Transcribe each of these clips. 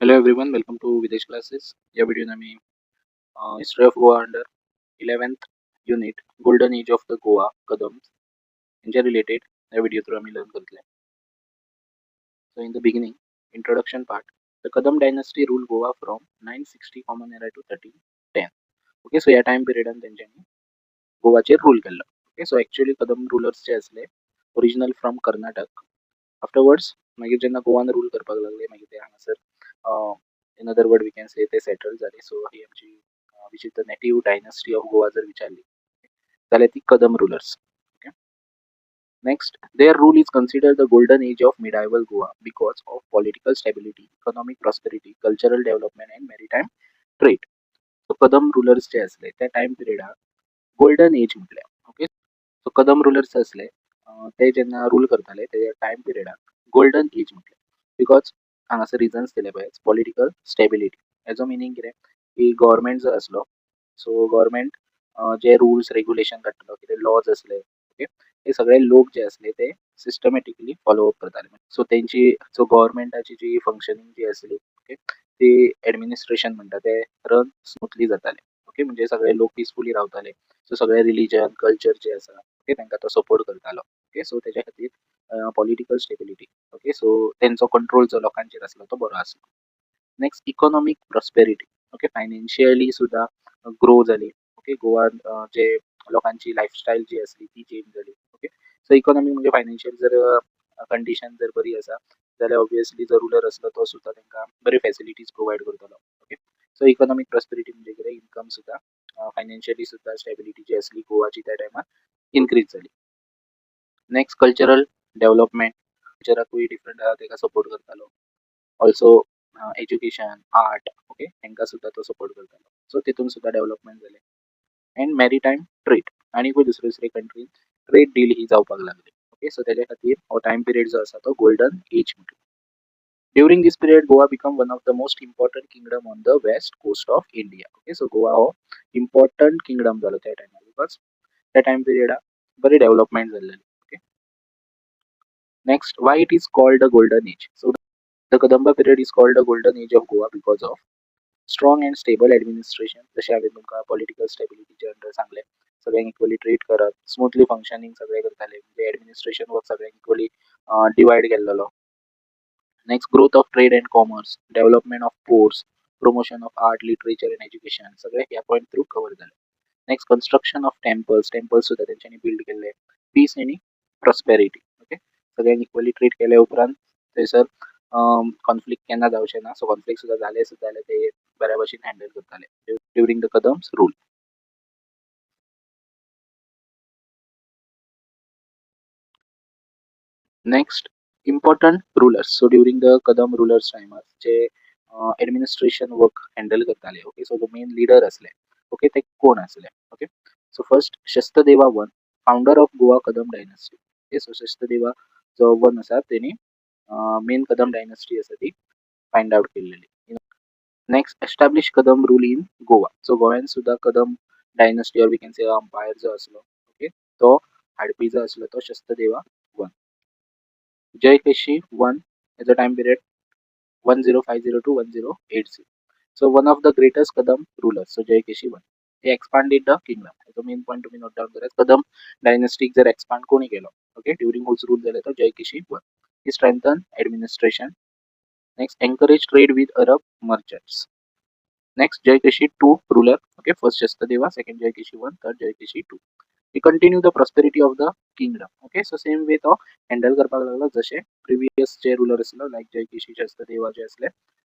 Hello everyone, welcome to Videsh classes. या व्हिडिओन आमी history of Goa under 11th unit golden age of the Goa Kadamba हेंच्या related ह्या video through आमी learn करतले. So in the beginning introduction part, the Kadamba dynasty rule Goa from 960 common era to 1310. Okay, so ह्या time पिरियडान तेंच्यांनी गोवाचेर rule केल्लो. Okay, so actually Kadamba rulers जे आसले original from Karnataka. Afterwards मागीर जेन्ना गोवान rule करपाक लागले मागीर ते हांगासर in other word we can say ते सेटल जाले. सो ही आमची which is the native dynasty of Goa जर विचारली जाल्यार ती Kadamba rulers. Okay, next, their rule is considered the golden age of medieval Goa because of political stability, economic prosperity, cultural development and maritime trade. So Kadamba rulers जे आसले त्या time पिरियडाक golden age म्हटल्या. Okay, so Kadam rulers आसले ते जेन्ना rule करताले ते time पिरियडाक golden age म्हटलें because हांगासर रिजन्स दिले पळय, पॉलिटिकल स्टेबिलिटी. हेजो मिनींग कितें की गव्हर्मेंट जो आसलो, सो गव्हर्मेंट जे रुल्स रेग्युलेशन काडटलो, कितें लॉज आसले, ओके, हे सगळे लोक जे आसले ते सिस्टमॅटिकली फॉलो अप करताले. सो तेंची सो गव्हर्मेंटाची जी फंक्शनींग जी आसली, ओके, ती एडमिनिस्ट्रेशन म्हणटा ते रन स्मुथली जाताले. ओके, म्हणजे सगळे लोक पिसफुली रावताले. सो सगळे रिलीजन कल्चर जे आसा, ओके, तांकां तो सपोर्ट करतालो. ओके, सो तेच्या खातीर पॉलिटिकल स्टेबिलिटी. ओके, सो तेंचो कंट्रोल जो लोकांचेर आसलो तो बरो आसलो. Next, economic prosperity. Okay, financially सुद्दां ग्रो जाली. ओके, गोवान जे लोकांची लायफस्टायल जी आसली ती चेंज जाली. ओके, सो इकॉनॉमिक म्हणजे फायनान्शियल जर कंडिशन जर बरी आसा जाल्यार ऑब्वियसली जो रुलर आसलो तो सुद्दां तांकां बरी फॅसिलिटीज प्रोवायड करतलो. ओके, सो इकॉनॉमिक प्रॉस्पेरिटी म्हणजे कितें, इन्कम सुद्दां फायनान्शियली सुद्दां स्टेबिलिटी जी आसली गोवाची त्या टायमार इन्क्रीज जाली. Next, cultural development. कल्चराकूय डिफरंट आसा ताका सपोर्ट करतालो. ऑल्सो एज्युकेशन, आर्ट, ओके, तांकां सुद्दां तो सपोर्ट करतालो. सो तितून सुद्दां डेव्हलपमेंट जालें. एंड मॅरिटायम ट्रेड, आनीकूय दुसरे दुसरे कंट्रीन ट्रेड डील ही जावपाक लागली. ओके, सो तेच्या खातीर हो टायम पिरियड जो आसा तो गोल्डन एज म्हटलो. During this period Goa become one of the most important kingdom on the west coast of India. Okay, so Goa हो इम्पॉर्टंट किंगडम जालो त्या टायमार because त्या टायम पिरियडाक बरी डेव्हलपमेंट जाल्ली. Okay, next, why it is called a golden age. So the Kadamba period is called a golden age of Goa because of strong and stable administration. जशें हांवें तुमकां political स्टेबिलिटीचे under सांगलें, सगळ्यांक equally treat करप, smoothly functioning सगळें करताले, म्हणजे administration work सगळ्यांक इक्वली डिवायड केल्लेलो. Next, growth of trade and commerce, development of ports, promotion of art, literature and education, सगळे ह्या पॉयंट थ्रू कवर जाले. Next, construction of temples, temples सुद्दां तेंच्यांनी बिल्ड केल्ले. पीस आनी प्रॉस्पेरिटी. ओके, सगळ्यांक इक्वली ट्रीट केल्या उपरांत थंयसर कॉन्फ्लिक्ट केन्ना जावचें ना. सो कॉन्फ्लिक्ट सुद्दां जाले सुद्दां जाल्यार ते बऱ्या भशेन हँडल करताले during the Kadambas rule. Next, important rulers. So during the Kadamba rulers टायमार जे एडमिनिस्ट्रेशन वर्क हँडल करताले, ओके, सो मेन लिडर आसले, ओके, ते कोण आसले. Okay, so first Shastadeva one, founder of Goa Kadamba dynasty. Okay, so Shastadeva जो one आसा तेणी main Kadam डायनस्टी आसा ती फायंड आवट केल्लेली. Next, establish Kadamba rule in Goa. So गोंयान सुद्दां Kadamba dynasty or we can say empire जो आसलो, ओके, तो हाडपी जो आसलो तो शस्तदेवा वन. जयकेशी वन, हेजो time period 1050 to 1080. So one of the greatest Kadamba rulers. So Jayakeshi one, he expanded the kingdom. हेजो मेन पॉयंट तुम्ही नोट डावन करात, कदम डायनेस्टीक जर एक्सपांड कोणी केलो, ओके, ड्युरिंग हुज रूल जालें तो Jayakeshi one. He strengthen administration. Next, encourage trade with Arab merchants. Next, Jayakeshi two ruler. Okay, first Shastadeva, second Jayakeshi one, third Jayakeshi two. He continue the prosperity of the kingdom. Okay, so same way तो handle करपाक लागलो जशे previous जे rural आसलो लायक जयकेशी शस्तदेवा जे आसले,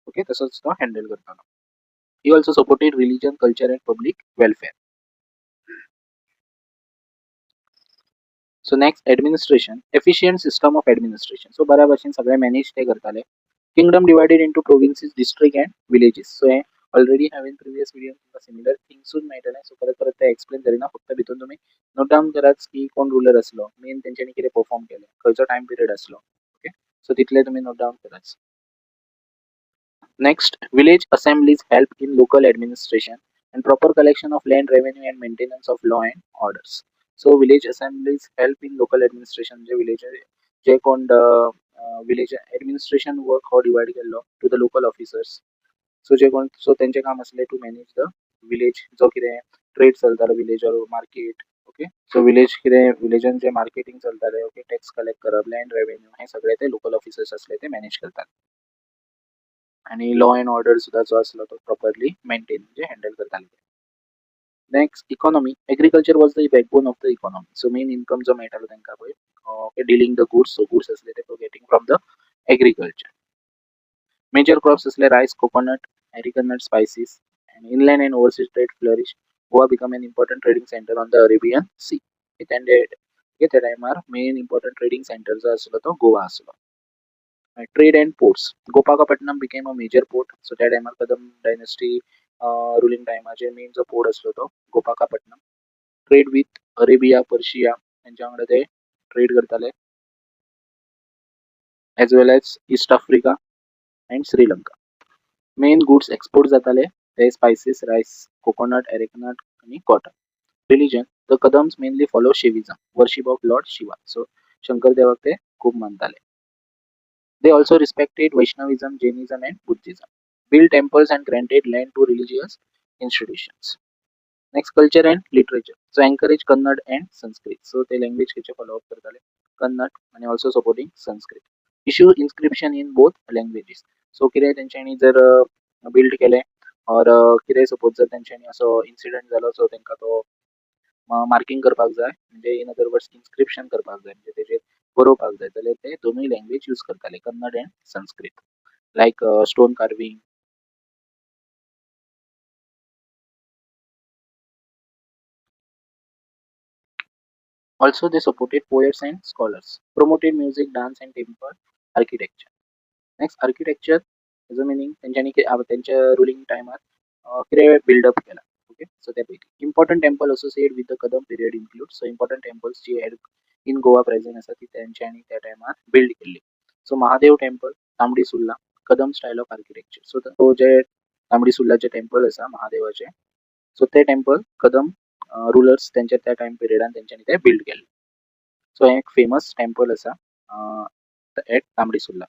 okay, तसोच तो handle करतालो. He also supported religion, culture and public welfare. So next, administration, efficient system of administration. So बऱ्या भशेन सगळें मॅनेज ते करताले. Kingdom divided into provinces, district and villages. So हें ऑलरेडी हांवें प्रिवियस व्हिडियोन तुमकां सिमिलर थिंग्सूच मेळटलें. सो परत परत ते एक्सप्लेन करिना, फक्त भितून तुमी नोट डावन करात की कोण रुलर आसलो, मेन तेंच्यांनी कितें परफॉर्म केलें, खंयचो टायम पिरियड आसलो. ओके, सो तितलें तुमी नोट डावन करात. Next, village assemblies help in local administration and proper collection of land revenue and maintenance of law and orders. So village assemblies help in local administration, म्हणजे village जे कोण village administration work हो divide केल्लो to the local officers. So जे कोण, so तेंचें काम आसलें two manage the village, जो कितें ट्रेड चलतालो village or market, okay. So village कितें विलेजान जे मार्केटींग चलतालें, ओके, टॅक्स कलेक्ट करप, लँड रेवेन्यू, हें सगळें ते लोकल ऑफिसर्स आसले ते मॅनेज करताले. आनी लॉ एंड ऑर्डर सुद्दां जो आसलो तो प्रॉपरली मेंटेन म्हणजे हँडल करताले. Next, economy. Agriculture was the backbone of the economy. So main income जो मेळटालो तांकां पळय, okay, dealing the goods, so goods आसले ते getting from the agriculture. Major crops असले rice, coconut, arecanut, spices, and inland and overseas trade flourish. Goa become an important trading center on the Arabian Sea. त्या टायमार main important trading centre जो आसलो तो गोवा आसलो. Trade and ports. Gopalapatnam became a major port. So त्या टायमार Kadam dynasty ruling टायमाचेर main जो पोर्ट आसलो तो गोपाकापट्टनम. ट्रेड विथ अरेबिया, पर्शिया हेंच्या वांगडा ते ट्रेड करताले, as well as East Africa and Sri Lanka. Main goods export जाताले ते स्पायसीस, रायस, कोकोनट, एरेकनट आनी cotton. Religion. The Kadambas mainly follow Shaivism, worship of Lord Shiva. So Shankar देवाक ते खूब मानताले. They also respected Vaishnavism, Jainism and Buddhism. Build temples and granted land to religious institutions. Next, culture and literature. So encourage Kannada and Sanskrit. So ते language खंयचे follow up करताले? कन्नड आनी also supporting Sanskrit. Issue inscription in both languages. So कितें तेंच्यांनी जर build केलें or कितें suppose जर तेंच्यांनी असो इन्सिडंट जालो, सो तांकां तो मार्किंग करपाक जाय, म्हणजे इन अदर वर्ड्स इन्स्क्रिप्शन करपाक जाय, म्हणजे तेजेर बरोवपाक जाय जाल्यार ते दोनूय लँग्वेज यूज करताले, Kannada and Sanskrit, like stone carving. Also, they supported poets and scholars, promoted music, dance and temple architecture. Next, architecture हेजो मिनींग तेंच्यांनी तेंच्या रुलिंग टायमार कितें बिल्डअप केला, ओके. सो ते पयलीं important temple associate with the Kadamba period include. So important temples ji in Goa present आसा ती तेंच्यांनी त्या टायमार बिल्ड केल्ली. So Mahadev temple, Tambdi Surla, Kadamba style of architecture. So तो जे तांबडी सुर्लाचे टेम्पल आसा महादेवाचे, सो ते टेम्पल कदम रुलर्स तेंच्या त्या टायम पिरियडान तेंच्यांनी ते बिल्ड केल्ले. सो हें एक फेमस टेम्पल आसा at Tambdi Surla.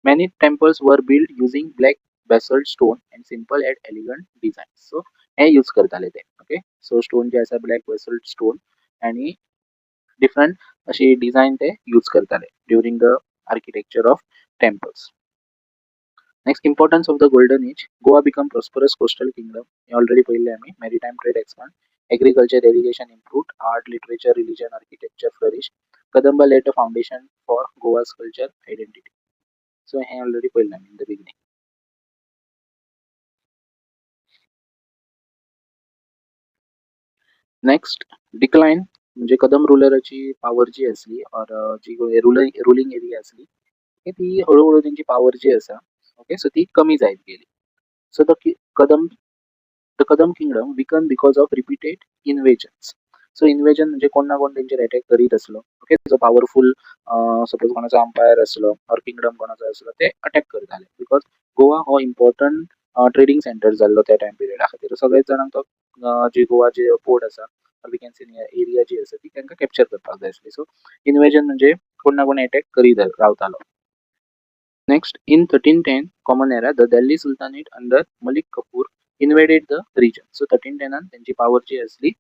Many temples were built using black basalt stone and simple and elegant design. So हे यूज करताले ते, ओके. सो स्टोन जे आसा ब्लॅक बेसल्ट स्टोन आनी डिफरंट अशी डिझायन ते यूज करताले during the architecture of temples. Next, importance of the golden age. Goa become prosperous coastal kingdom, hey already पळयल्लें आमी. Maritime trade expand, agriculture, irrigation improved, art, literature, religion, architecture flourish. Kadamba laid a foundation for Goa's culture identity. So hey already पळयल्लें आमी in the beginning. Next, decline. म्हणजे Kadam रुलराची power जी आसली or जी ruling area आसली ती हळूहळू तेंची पावर जी आसा, ओके, सो ती कमी जायत गेली. So the Kadamba kingdom weaken because of repeated invasions. So invasion म्हणजे कोण ना कोण तेंचेर अटॅक करीत आसलो, ओके. जो पावरफूल सपोज कोणाचो अंपायर आसलो ऑर किंगडम कोणाचो आसलो ते अटॅक करताले, because Goa हो इम्पॉर्टंट ट्रेडींग सेंटर जाल्लो त्या टायम पिरियडा खातीर. सगळेच जाणांक तो जी गोवा जे पोर्ट आसा or we can say area जी आसा ती तांकां कॅप्चर करपाक जाय आसली. सो इन्वेजन म्हणजे कोण ना कोण अटॅक करीत रावतालो. Next, in 1310 Common Era, the Delhi Sultanate under Malik Kafur invaded the region. So 1310 त्यांची पावर जी असली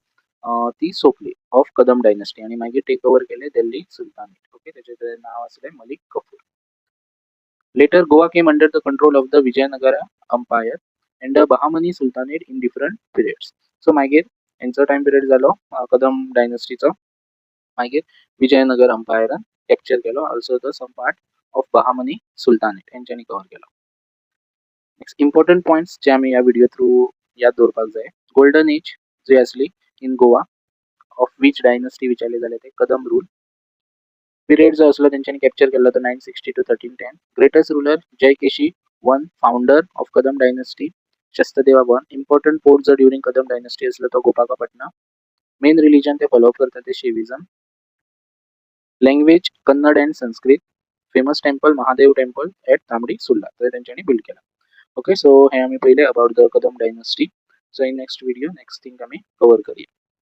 ती सोंपली ऑफ कदम डायनेस्टी आणि मागीर टेक ओवर केले दिल्ली सुलतानेट, ओके. तेचे नांव आसलें Malik Kafur. Later Goa came under the control of the Vijayanagara Empire and the Bahmani Sultanate in different periods. So मागीर हेंचो टायम पिरियड जालो कदम डायनेस्टीचो, मागीर विजयनगर अंपायरान कॅप्चर केलो, also the some part of Bahmani Sultanate हेंच्यांनी कवर केलो. नेक्स्ट, इम्पॉर्टंट पॉयंट्स जे आमी ह्या video through याद दवरपाक जाय. गोल्डन एज जी आसली in Goa of which dynasty विचारले जाल्यार ते कदम रूल. पिरियड जो आसलो तेंच्यांनी कॅप्चर केल्लो तो 960 to 1310. Greatest ruler Jayakeshi one, founder of Kadamba dynasty Shastradeva one. Important port जो ड्युरींग कदम डायनेस्टी आसलो तो गोपाकापट्टणम. मेन रिलीजन ते फॉलो अप करता ते Shaivism. Language Kannada and Sanskrit. Famous temple Mahadev temple at Tambdi Surla, थंय तेंच्यांनी build केला. Okay, so हे आमी पयले about the Kadamba dynasty. So in next video next thing आमी कवर करूया.